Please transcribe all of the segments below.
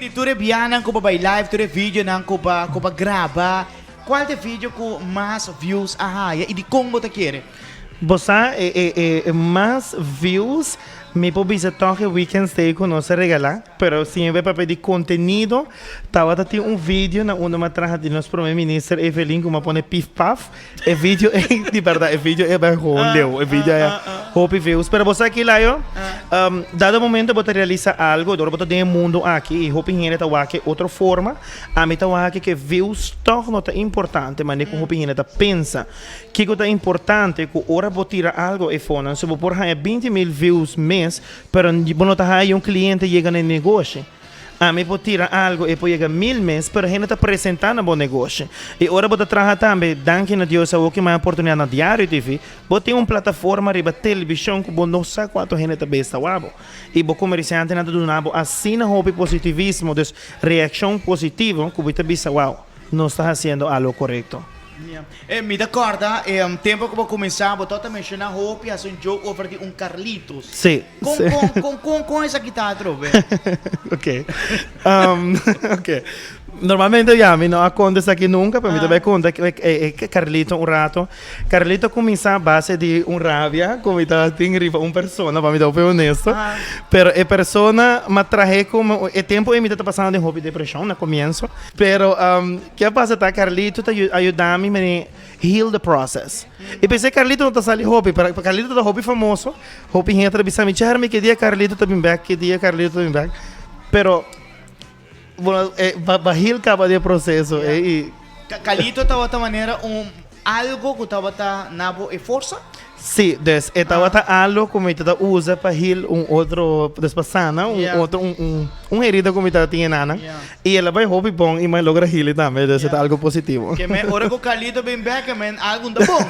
di tur e bianan ku bo bai live, tur e videonan ku bo ku bo graba, kual ta e video ku mas views a haya i dikon bo ta kere? Bo sa e e e mas views mi por bisa tòg e weekend stay ku nos a regalá, pero si mi bai papia di kontenido tabata tin un video na unda mi a traha di nos prome minister Evelyn ku mi a pone pif paf. E video ei, di berdad, e video ei bai gewoon leu. E video ei hopi views. Pero bo sa ki, Layo? Dado momento bo ta realisa algo, dor bo ta den e mundo aki i hopi hende ta wak e otro forma, ami ta wak ke views tog no ta importante manera ku hopi hende ta pensa. Kiko ta importante ku ora bo tira algo eifonan, si bo por haña 20.000 views mes, pero bo no ta haña un kliente yega na e negoshi. Ami por tira algo, e por yega mil mes, pero hende ta presenta na bo negoshi. I ora bo ta traha tambe, danki na Dios awor ki mai oportunidad na Diario TV, bo tin un plataforma riba televishon ku bo no sa kuantu hende ta besta wak bo. I bo komersiantenan ta duna bo asina hopi positivismo, dus reakshon positivo ku bo ta bisa wao, nos ta hasiendo algo korekto. E mi ta kòrda e tempu ku bo kuminsá bo tabata menshoná hopi hasi un joke over di un Carlitos. Sí. Kon kon kon kon kon esaki ta atrobe? Ok. Ok. Normalmente ya mi no a konta esaki nunka pero mi ta bai konta e e Carlito un rato. Carlito a kuminsá a base di un rabia ku mi tabatin riba un persona pa mi ta hopi honesto. Pero e persona m'a trahe komo e tempu ei mi tabata pasando den hopi depreshon na komienso. Pero Ke a pasa ta Carlito ta a yuda mi mane heal the process. I pensé Carlito no ta sali hopi, pero Carlito ta hopi famoso, hopi hende ta bisa mi, Jeremy, ke dia Carlito ta bin bek, ke dia Carlito ta bin bek. Pero, bueno, e ba ba heal kaba di e proceso ei i. Carlito tabata manera un algo ku tabata na bo e forsa? Sí, dus e tabata algo ku mi ta usa pa heal un otro, dus pa sana un otro, un, un, un herida ku mi tabata tin enanan. I el a bai hopi bon i mi a logra heal tambe, dus e ta algo positivo. Ke men ora ku Carlito bin bek, ke men algo no ta bon.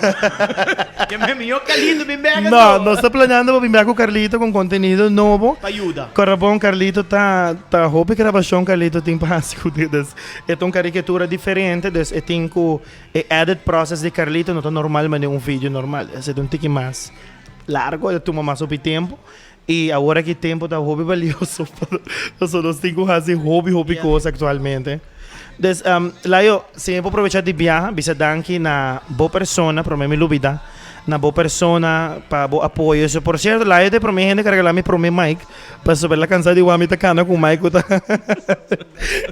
Ke men mihó Carlito bin bek anto. No, nos ta planeando pa bin bek ku Carlito ku un kontenido nobo. Pa yuda. Kòrda bon, Carlito ta, ta hopi grabashon Carlito tin pa hasi ku dus e ta un karikatura diferente, dus e tin ku. E edit process di Carlito no ta normal manera un video normal. Esei ta un tiki mas largo, e ta tuma mas hopi tempo. I awor aki tempo ta hopi balioso pasobra nos tin ku hasi hopi hopi kos aktualmente. Dus Layo, si mi por probecha di biaha bisa danki na bo persona, prome mi lubida, na bo persona pa bo apoyo. So por sierto Layo ta e prome hende ku a regala mi prome mic. Pasobra el a kansa di wak mi ta kana ku mic ku ta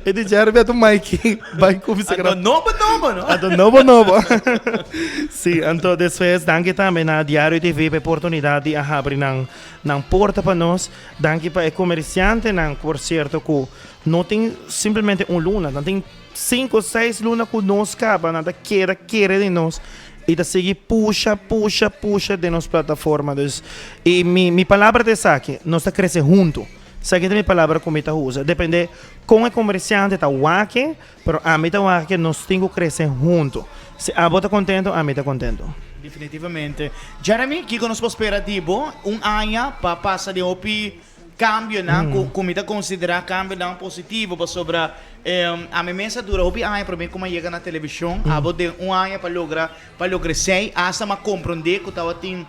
E di Jeremy a tu mic bai kuminsa graba. Anto nobo nobo no. Anto nobo nobo. Si, anto despues danki tambe na Diario TV pa e oportunidat di a habri nan nan porta pa nos. Danki pa e komersiantenan por sierto ku no tin simplemente un luna, nan tin sinku seis luna ku nos kaba, nan ta keda kere den nos. I ta sigui pusha, pusha, pusha den nos plataforma. Dus, i mi, mi palabra ta esaki, nos ta krese huntu. Esaki ta mi palabra ku mi ta usa. Depende kon e komersiante ta wak e, pero ami ta wak ke nos tin ku krese huntu. Si abo ta kontento, ami ta kontento. Definitivamente. Jeremy, kiko nos por spera di bo un aña pa pasa den hopi Cambionan cu cu mi ta considera cambionan positivo pasobra ami mes a dura hopi aña prome cu mi a yega na television, abo den un aña pa logra pa logra esey, hasta mi a comprende cu tabatin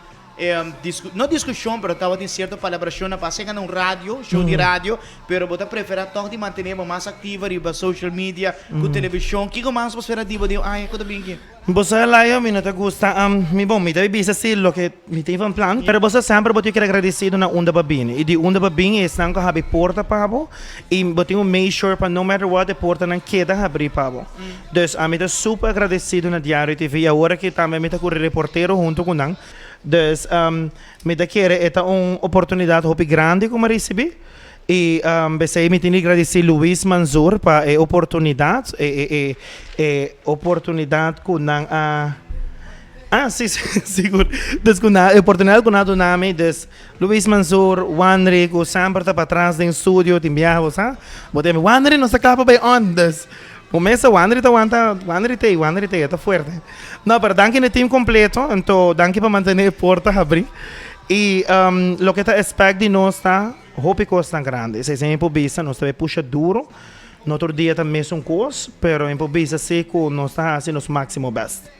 no discusion pero tabatin cierto palabracionnan pa haci na un radio, show di radio, pero bo ta prefera toch di mantene bo mas activo riba social media cu television, kico mas bo spera di bo den un aña cu ta bin aki? Bo sa Layo, mi no ta gusta, mi bon, mi ta bisa si loke mi tin van plan, pero bo sa semper bo tin keda agradecido na unda bo a bini, y di unda bo a bini esnan ku a habri porta pa bo, y bo tin ku make sure pa no matter what e portanan keda habri pa bo. Dus ami ta super agradecido na Diario TV, y awor aki tambe mi ta ku reportero hunto ku nan, dus mi ta kere e ta un oportunidad hopi grandi ku mi a ricibi. I besei mi tin di gradisí Luis Manzur pa e oportunidat, e e e e oportunidat ku nan a Ah, si, si, sigur. Dus ku nan, e oportunidat ku nan a duna mi, dus Luis Manzur, Wandry ku semper ta patras den studio tin biaha bo sa, bo ta yama Wandry nos ta kla pa bai on, dus bo mesa Wandry ta wanta, Wandry t'ei, Wandry t'ei, e ta fuerte. No, pero danki na e team kompleto, anto danki pa mantené e porta habrí. I loke ta expect di nos ta. Hopi kosnan grandi. Esei mi por bisa, nos ta bay pusha duro. No tur dia ta mesun kos, pero mi por bisa si ku nos ta hasi nos máksimo bèst.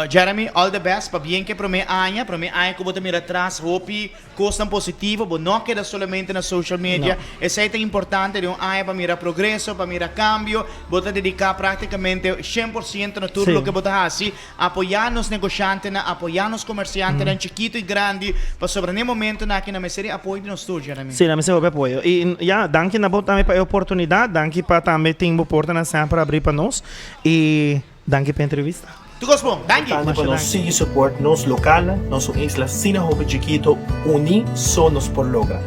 Jeremy, all the best, pabien cu e prome aña, prome aña cu bo ta mira atras hopi cosnan positivo, bo no a keda solamente na social media, No. Esey ta importante den un aña pa mira progreso, pa mira cambio, bo ta dedica practicamente 100% na tur loke bo ta haci, apoya nos negoshantenan, apoya nos comerciantenan chikito y grandi, pasobra na e momentonan aki nan mester di apoyo di nos tur, Jeremy. Sí, nan mester hopi apoyo. Y ya, danki na bo tambe pa e oportunidad, danki pa tambe tin bo portanan semper abri pa nos y danki pa e entrevista. Tur cos bon. Danki! Importante pa nos sigui support nos lokalnan, nos un isla asina hopi chikito, uni so nos por logra.